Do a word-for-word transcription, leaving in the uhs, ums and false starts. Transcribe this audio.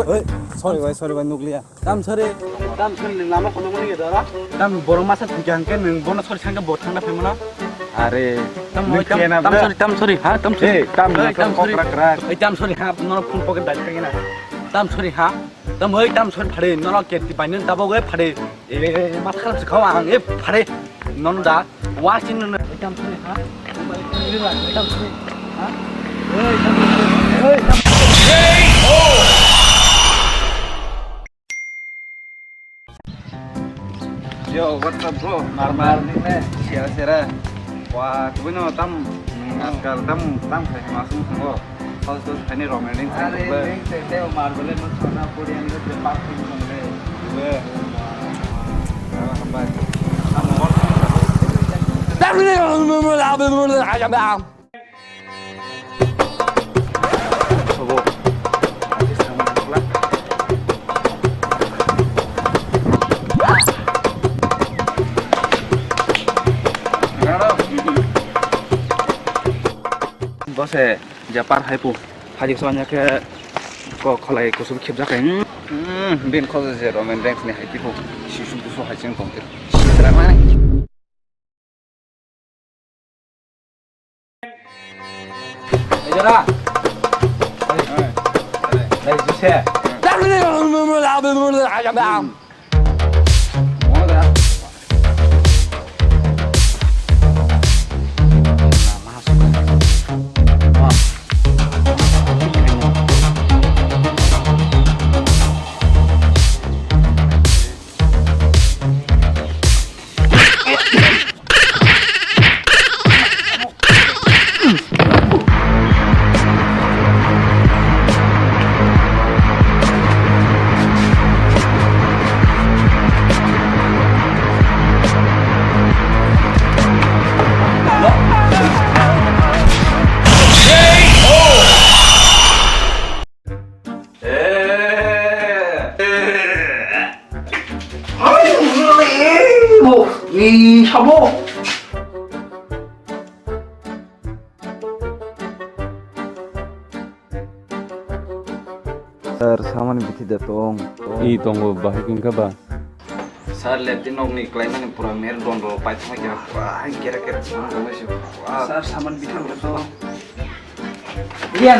Oi, sorry bai, sorry bai, nukliya. Tam sorry, tam sorry, nwng lama kono mani geda ra. Tam borok masa thikya hwnkhe nwng bono sorry sangkhe bo thangna phaimano. Are, tam nwng oi, tam, kena tam bra? Sorry, tam sorry, ha, tam sorry. Eh, tam oi, na tam sorry. Kokra krak. Oi, tam sorry, ha, nono phone pocket dai kagina. Tam sorry, ha. Tam oi, tam sorry phade, nono ke ti baino tabo ge phade. Eh, ma kharap se khawa ang, eh, phade. Nono da. Watching no, no. Ekdam sorry, ha? Ekdam sorry, ha? Hey, ekdam sorry. Hey, ekdam sorry. Yo, what's up, bro? Normal ni ne, sera sera. Wah, kubui no tam, askal tam, tam khai masuk semua. Hos dos hani romantic. Are, song le. Ning te te o marbele no sona puri ani te pak puri song le. Iwe. Wah, hambai. Sobo. Bose. Japar hai pu. Hajik sanya khe ko kholai kusum khibjak hai. Hmm, bin kho je Roman Reigns ni hai tipo. Sisu busu hai cheng tong te. Sitra mai. Ejara. Hey, hey. Hey, Jose. Ni sabo. Sir, samani bithi de tong. I tongo, bahai kung kha ba? Sir, lepti nokni klaimani pura mer dondo paithakma kira pura hai kera kera tong tong se. Sir, samani bithi de tong. Iyan.